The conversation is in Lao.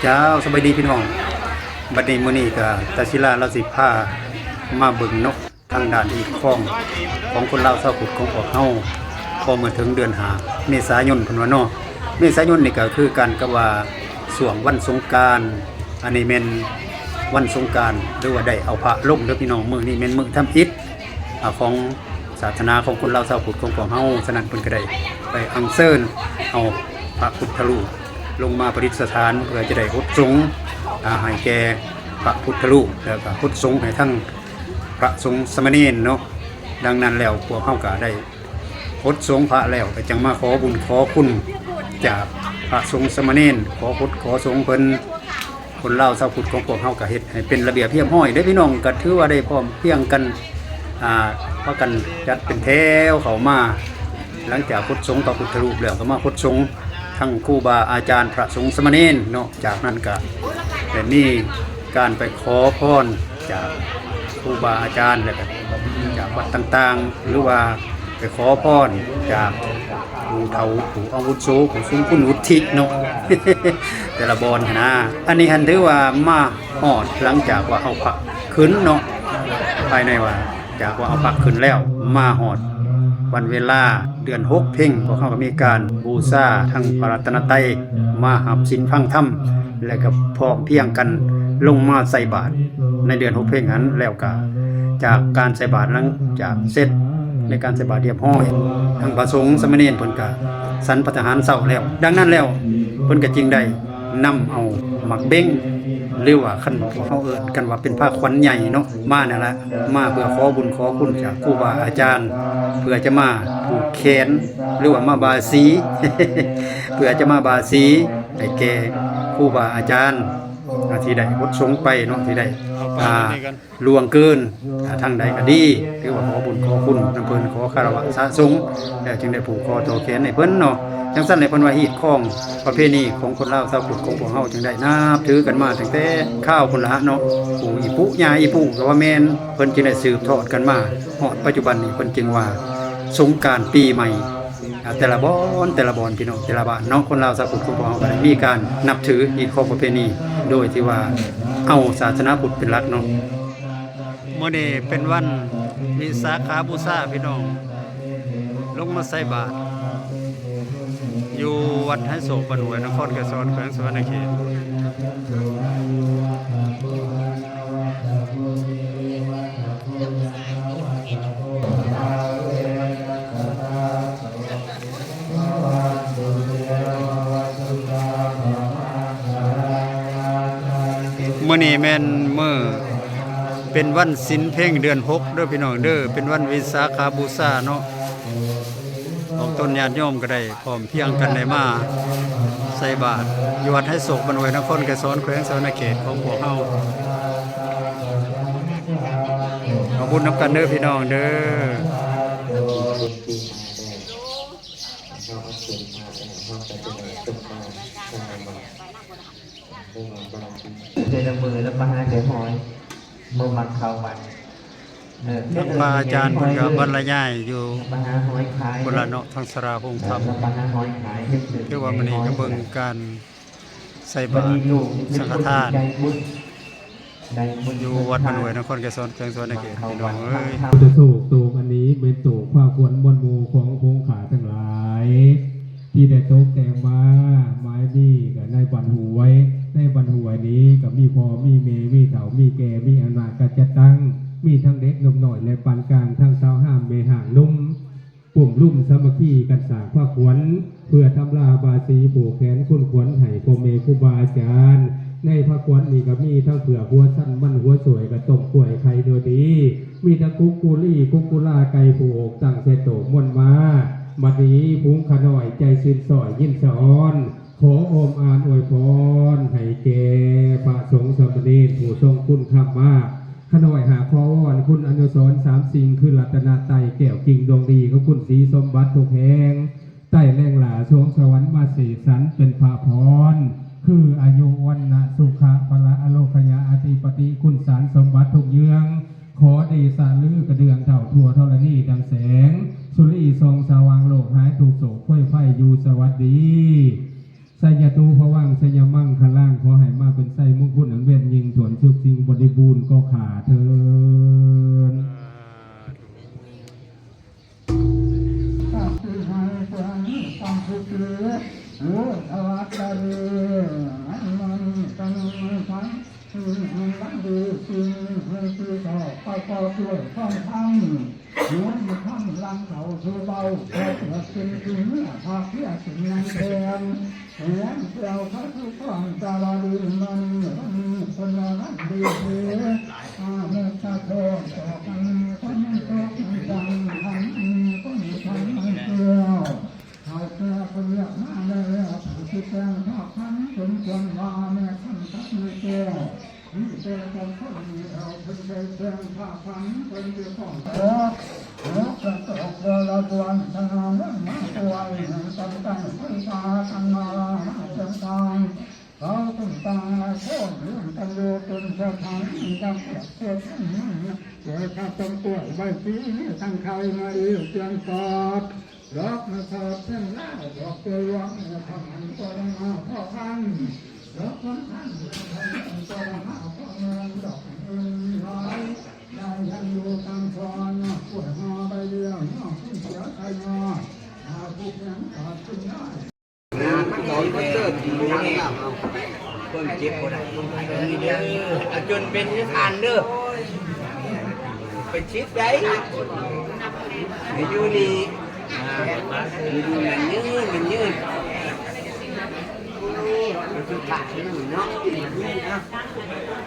ເຈົ້າ ສະບາຍດີພີ່ນ້ອງ. ບັດນີ້ ມື້ນີ້ກະຕາສິລາລາວຊິພາມາເບິ່ງເນາະ ທາງດ້ານຮີດຄອງຂອງຄົນລາວຊາວພຸດຂອງພວກເຮົາ ພໍເມື່ອເຖິງເດືອນຫ້າເມສາຍົນ ເພິ່ນວ່າເນາະ. ເມສາຍົນນີ້ກະຄືກັນກັບວ່າຊ່ວງວັນສົງການ, ອັນນີ້ແມ່ນວັນສົງການ ຫຼືວ່າໄດ້ເອົາພະລົງເດີພີ່ນ້ອງ. ມື້ນີ້ແມ່ນມື້ທຳອິດ ອາ ຂອງສາສະໜາຂອງຄົນລາວຊາວພຸດຂອງພວກເຮົາ. ສະນັ້ນເພິ່ນກະໄດ້ໄປອັນເຊີນເອົາພະພຸດທະຮູບລົງມາປະດິດສະຖານ ເພື່ອຈະໄດ້ຫົດສົງ ອາ ໃຫ້ແກ່ພະພຸດທະຮູບ ແລ້ວກະຫົດສົງໃຫ້ທັງພະສົງສາມະເນນເນາະ. ດັ່ງນັ້ນແລ້ວ ພວກເຮົາກະໄດ້ຫົດສົງພະແລ້ວ ກະຈັ່ງມາຂໍບຸນຂໍຄຸນຈາກພະສົງສາມະເນນ ຂໍຫົດຂໍສົງເພິ່ນ. ຄົນລາວຊາວພຸດຂອງພວກເຮົາກະເຮັດໃຫ້ເປັນລະບຽບຮຽບຮ້ອຍເດ້ພີ່ນ້ອງ, ກະຖືວ່າໄດ້ພ້ອມພຽງກັນ ອາ ພາກັນຈັດເປັນແຖວເຂົ້າມາ. ຫຼັງຈາກຫົດສົງພະພຸດທະຮູບແລ້ວ ກະມາຫົດສົງທັງຄູບາອາຈານ ພະສົງສາມະເນນເນາະ. ຈາກນັ້ນກະໄດ້ມີການໄປຂໍພອນຈາກຄູບາອາຈານ ແລ້ວກະຈາກວັດຕ່າງໆ ຫຼືວ່າໄປຂໍພອນຈາກ ຜູ້ເຖົ້າ ຜູ້ອາວຸໂສ ຜູ້ຊົງຄຸນວຸດທິເນາະ ແຕ່ລະບ່ອນຫັ້ນນາ. ອັນນີ້ຫັ້ນຖືວ່າມາຮອດຫຼັງຈາກວ່າເອົາພະຂຶ້ນເນາະ, ພາຍໃນວ່າຈາກວ່າເອົາພະຂຶ້ນແລ້ວ ມາຮອດວັນເວລາເດືອນຫົກເພັງ ພວກເຮົາກະມີການບູຊາທັງພະລັດຕະນະໄຕ ມາຮັບສິນຟັງທຳ ແລະກະພ້ອມພຽງກັນລົງມາໃສ່ບາດໃນເດືອນຫົກເພັງຫັ້ນ. ແລ້ວກະຈາກການໃສ່ບາດ ຫຼັງຈາກເສັດ ໃນການໃສ່ບາດຮຽບຮ້ອຍ ທັງພະສົງສາມະເນນເພິ່ນກະສັນພັດຕາຫານເຊົ້າແລ້ວ. ດັ່ງນັ້ນແລ້ວ ເພິ່ນກະຈຶ່ງໄດ້ນຳເອົາໝາກເບັງ ຫຼືວ່າຄັນພວກເຮົາເອີ້ນກັນວ່າເປັນຜ້າຂວັນໃຫຍ່ເນາະ ມານັ້ນລະ ມາເພື່ອຂໍບຸນຂໍຄຸນຈາກຄູບາອາຈານ ເພື່ອຈະມາຜູກແຂນ ຫຼືວ່າມາບາສີ ເພື່ອຈະມາບາສີໃຫ້ແກ່ຄູບາອາຈານ ທີ່ໄດ້ຫົດສົງໄປເນາະ ທີ່ໄດ້ ອ່າ ລ່ວງເກີນ ອ່າ ທາງໃດກະດີ ຖືວ່າຂໍບຸນຂໍຄຸນນຳເພິ່ນ ຂໍຄາລະວະສະສົງ ແລ້ວຈຶ່ງໄດ້ຜູກຄໍຕໍ່ແຂນໃຫ້ເພິ່ນເນາະ. ຈັ່ງຊັ້ນແຫຼະ ເພິ່ນວ່າຮີດຄອງປະເພນີຂອງຄົນລາວຊາວພຸດຂອງພວກເຮົາ ຈຶ່ງໄດ້ນັບຖືກັນມາຕັ້ງແຕ່ຄາວພຸ້ນລະເນາະ. ປູ່ອີ່ປຸ ຍ່າອີ່ປຸກະວ່າແມ່ນ ເພິ່ນຈຶ່ງໄດ້ສືບທອດກັນມາຮອດປັດຈຸບັນນີ້ ເພິ່ນຈຶ່ງວ່າສົງການປີໃໝ່ ອ່າ ແຕ່ລະບ່ອນ ແຕ່ລະບ່ອນ ພີ່ນ້ອງ ແຕ່ລະບ້ານເນາະ. ຄົນລາວຊາວພຸດຂອງພວກເຮົາກະໄດ້ມີການນັບຖືຮີດຄອງປະເພນີ ໂດຍທີ່ວ່າເອົາສາສະໜາພຸດເປັນຫຼັກເນາະ. ມື້ນີ້ເປັນວັນວິສາຂະບູຊາ ພີ່ນ້ອງ ລົງມາໃສ່ບາດຢູ່ວັດໄຮໂສກ ບ້ານຫ້ວຍ ນະຄອນໄກສອນ ແຂວງສະຫວັນນະເຂດ. ມື້ນີ້ແມ່ນມື້ ເປັນວັນສິນເພັງເດືອນຫົກເດີພີ່ນ້ອງເດີ ເປັນວັນວິສາຂະບູຊາເນາະ. ອອກຕົນຍາດໂຍມກະໄດ້ພ້ອມພຽງກັນໄດ້ມາໃສ່ບາດຢູ່ວັດໄຮໂສກ ບ້ານຫ້ວຍ ນະຄອນໄກສອນ ແຂວງສະຫວັນນະເຂດຂອງພວກເຮົາ. ເອົາບຸນນຳກັນເດີພີ່ນ້ອງເດີ. ແຕ່ລະມື້ລະມາຫາແຕ່ຫອຍ ບໍ່ມັກເຂົ້າວັດ. ເອີ ພະອາຈານເພິ່ນກະບັນລະຍາຍຢູ່ພຸ້ນລະເນາະ ທາງສາລາໂຮງທຳ. ຖືວ່າມື້ນີ້ກະເບິ່ງການໃສ່ບາດສັງຄະທານ ຢູ່ວັດບ້ານຫ້ວຍ ນະຄອນໄກສອນ ແຂວງສະຫວັນນະເຂດ ພີ່ນ້ອງເອີຍ. ພຸດທະໂສກໂຕອັນນີ້ແມ່ນໂຕພາຂວັນມ່ວນໝູ່ຂອງຂົງຂ້າທັງຫຼາຍ ທີ່ໄດ້ຕົກແຕ່ງມາ ໝາຍມີກະໃນບ້ານຫ້ວຍ ໃນບ້ານຫ້ວຍນີ້ກະມີພໍ່ມີແມ່ ມີເຖົ້າມີແກ່ ມີອານາກະຈັດຕັ້ງ ມີທັງເດັກນົມນ້ອຍ ແລະ ປານກາງ ທັງສາວງາມແມ່ຮ້າງໜຸ່ມ ປຸ້ມລຸມສາມັກຄີກັນສ້າງພາຂວັນ ເພື່ອທຳລາບາສີຜູກແຂນຄຸນຂວັນໃຫ້ພໍ່ແມ່ຄູບາອາຈານ. ໃນພາຂວັນນີ້ກະມີທັງເຜືອກຫົວສັນ ມັນຫົວສວຍ ກະຕົ້ມກ້ວຍໄຂ່ໂດຍດີ ມີທັງກຸກກຸລີ ກຸກກຸລາ ໄກ່ຜູ້ອົກ ຕັ້ງໃສ່ໂຕມວນມາ. ບັດນີ້ຝູງຂ້ານ້ອຍໃຈຊື່ນຊ້ອຍຍິນສະອອນ ຂໍອ້ອມອານອວຍພອນໃຫ້ແກ່ພະສົງສາມະເນນຜູ້ຊົງຄຸນຄ້ຳມາກ. ຂ້ານ້ອຍຫາຂໍວອນຄຸນອະນຸສອນສາມສິ່ງ ຄືລັດຕະນະໄຕ ແກ້ວກິ່ງດວງດີ ຂອງຄຸນສີສົມບັດທຸກແຫ່ງ ໃຕ້ແລງຫຼ້າສວງສະຫວັນມາເສກສັນເປັນພະພອນ ຄືອາຍຸ ວັນນະ ສຸຂະ ພະລະ ອາໂລກະຍະ ອະທິປະຕິ ຄຸນສານສົມບັດທຸກເຍືອງ. ຂໍເດຊະລືກະເດືອງເທົ່າທົ່ວທໍລະນີດັ່ງແສງສຸລີ ສ່ອງສະຫວ່າງໂລກ ຫາຍທຸກໂສກໂພຍໄພ ຢູ່ສະຫວັດດີ. ໄຊຍະໂຕພະວັງ ໄຊຍະມັງຄະລັງ ຂໍໃຫ້ມາເປັນໄຊມຸງຄຸນອັນແວ່ນຍິ່ງ ຖ້ວນສຸກສິ່ງບໍລິບູນກໍຂ້າເທີນ. ສາທຸ ສາທຸ ສາທຸ ໂອ ສະຫວັດດີ ໃນມື້ນີ້ເປັນມື້ສຳຄັນ ຄືໃນວັນດີ ສິ່ງທີ່ຊອບປະກອບດ້ວຍທອງຄຳ ເງິນຄຳຫຼັ່ງເຂົ້າສູ່ເບົາ ເພື່ອເກີດເປັນເຊື້ອພາເຊື້ອເປັນນາງແທນ ແມ່ນແກ້ວພະສຸພອນສາລະດີ ມະນີ ມະນີ ຄົນລະວັນດີເດ ອາ ມຸດຕະໂທ ຕໍ່ກັນຄົນຕົກຈັງ ທັງມີຄົນທັງແກ້ວ ເຖົ້າແກ່ເພິ່ນເລືອກມາແລ້ວ ຜູ້ທີ່ແຕ່ງພາບພັນ ສົມຄວນວ່າແມ່ຄຳກັບແມ່ແກ້ວ ມີແຕ່ສອງຄົນນີ້ເທົ່າ ເພິ່ນໄດ້ແຕ່ງພາບພັນ ເພິ່ນຈະຕ້ອງຂໍ ຫົວກະໂຕກເທື່ອລະດວງ ທະນາເມືອງມາຊ່ວຍ ໃຫ້ກຳກັນໄຟຟ້າ ທັງມາລາມາເຄື່ອງກາຍ ເຂົາເປັນຕ່າງລະຄົນ ເລື່ອງກັນຢູ່ເປັນສະຖານ ມີທັງເຂດເຂດ ແກ່ຂ້າຕ້ອງກວຍໃບສີ ທັງໄຂ່ມາລີ ຈຽງປອດ ດອກມະສອດເປັນລາວ ດອກເກຍວງ ແມ່ທຳອັນກໍໄດ້ມາພໍພັນ ດອກສຳຄັນ ກໍໄດ້ມາພໍແມ່ນ ດອກເງິນຫຼາຍ ໄດ້ຍັງຢູ່ຕາມຊອນ ກວຍຫໍ່ໃບດຽວ ຍອດເສຍໄທຍອດ ຫາຜູ້ພຽງກາດຂຶ້ນໄດ້ ນາມັນດອນມາເຕີບຢູ່ນີ້ ເພິ່ນເຈັບບໍ່ໄດ້ ເດີ ອາຈົນເປັນນິທານເດີ ເປັນຊິບໃດ ຢູ່ນີ້ ຢູ່ນີ້ມັນຍືນ ມັນຍືນ ໂອ້ຍ ມັນຄືຂາດຢູ່ເນາະ.